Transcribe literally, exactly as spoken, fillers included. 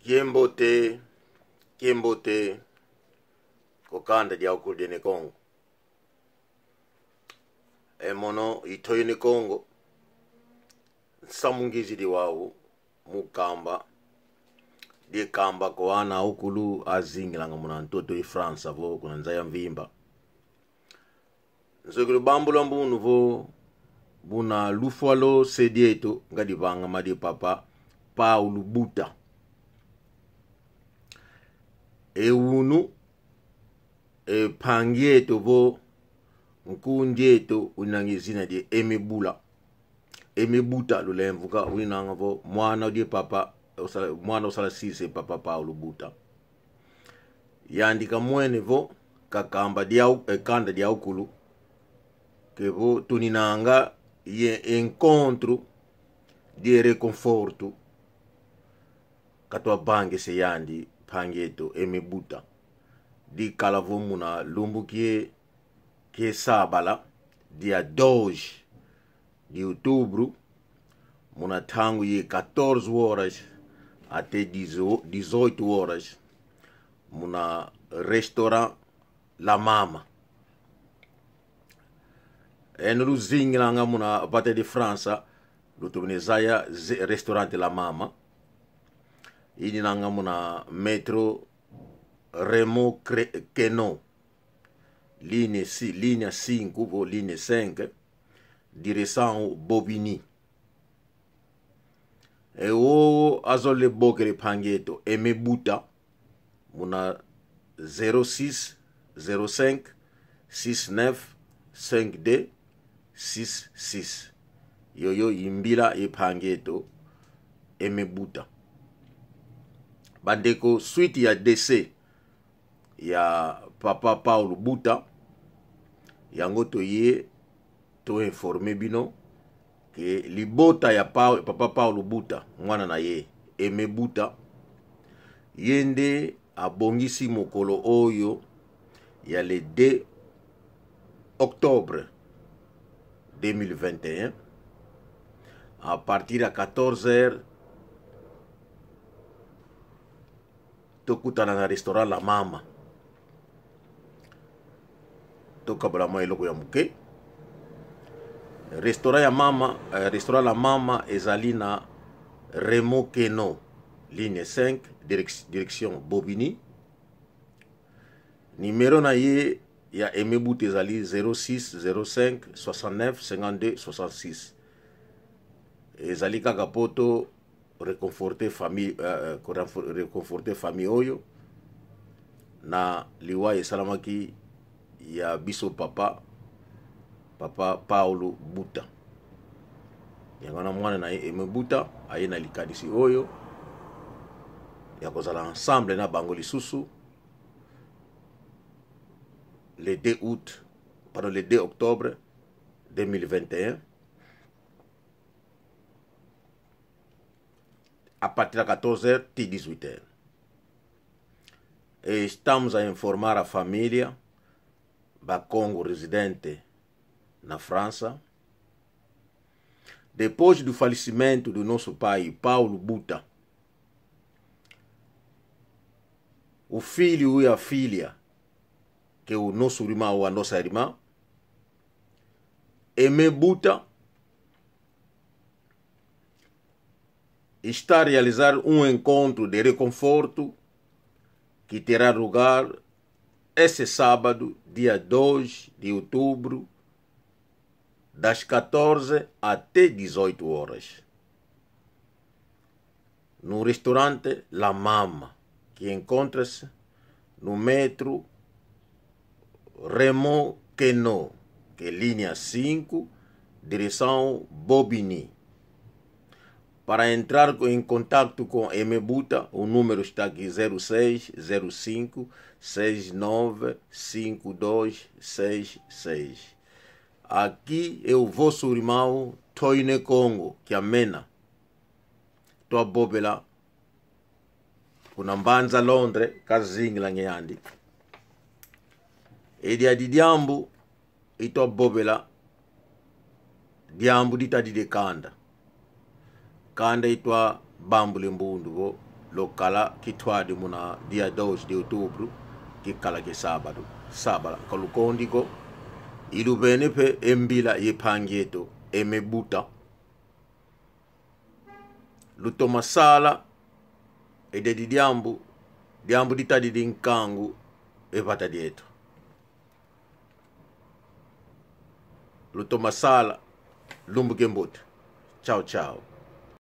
Kiambote, kiambote, kwa kanda diawukulu dia Ne Kongo. E mono i Toyo Ne Kongo, nsamu ngizidi wau mu kamba, dia kamba kwa ana awukulu azingilanga muna ntoto i França vo kuna nza ya mvimba. Nzolele bambula mbunu vo, buna lufwa lo se dieto ngadi vangama dia Papa Paulo Buta. E unu, e mpangi eto vo nkundi eto winanga e zina dia Aimé Bula. Aimé Buta lulemvuka, winanga vo mwana dia papa, usala, mwana usala sisa e Papa Paulo Buta. Yandi kamwene vo, kakamba diau-, e kanda diawukulu, ke vo tuninanga ye encontro de reconforto katwa vangisa yandi mpangi eto Aimé Buta. Dikala vo muna lumbu kie, kie sabala, dia dois de outubro, muna ntangu ye quatorze horas até dezo-, dezoito horas, muna restaurant La Mama. Eno luzingilanga muna vata di França, lutomene zaya ze-, restaurant La Mama. Ininanga muna métro Raymond Cre-, Queneau, linha ci-, linha cinco vo linha cinco, direção Bobigny. E wowo azolele bokela e mpangi eto Aimé Buta muna zéro six zéro cinq six neuf cinq deux six six. Yoyo i mbila ya e mpangi eto Aimé Buta. Bandeko, suite ya décès ya Papa Paulo Buta, yango toye tu informer bino que libota ya Pau-, Papa Paulo Buta, mwana na ye, Aimé Buta, ye nde abongisi mokolo oyo ya le deux octobre deux mille vingt et un, à partir ya quatorze heures, tokutana na restaurant La Mama. Tokabula mwa eloko ya muke. Restaurant ya Mama, eh, restaurant La Mama ezali na Raymond Queneau, ligne cinq, direc-, direction Bobigny. Numéro na ye ya Aimé Buta ezali zéro six zéro cinq soixante-neuf cinquante-deux soixante-six. Ezali kaka po to réconforter famille, euh, euh, ko renfor-, réconforter famille oyo na liwa esalamaki ya biso papa, Papa Paulo Buta. Yango wana mwana na ye Aimé Buta aye na likanisi oyo ya kozala ensemble na bango lisusu le deux août, pardon, le deux octobre deux mille vingt et un, à partir de quatorze heures tii dix-huit heures. E estamos a informar a família Bakongo residente na França, depois do falecimento do nosso pai, Paulo Buta, o filho e a filha, que é o nosso irmão ou a nossa irmã, Aimé Buta, está a realizar um encontro de reconforto que terá lugar esse sábado, dia dois de outubro, das quatorze até dezoito horas, no restaurante La Mama, que encontra-se no metro Raymond Queneau, que é linha cinco, direção Bobigny. Para entrar co-, em contato com Aimé Buta, o número está aqui, zero seis zero cinco seis nove cinco dois seis seis. Aqui é o vosso irmão Toyo Ne Kongo, Kiamena. Twavovela kuna mbanza Londres, kazingilanga yandi. E diadi diambu itwavovela, diambu ditadidi e kanda. Kanda itwabambula e mbundu vo Lukala kintwadi muna dia doze de outubro, kikala kia sabadu. Sabala ka lukondi ko. Iluvene mpe e mbila ye mpangi eto, Aimé Buta. Lutoma sala, edi diambu, diambu ditadidi nkangu e vata dieto. Lutoma sala, lumbu kiambote. Tchau, tchau.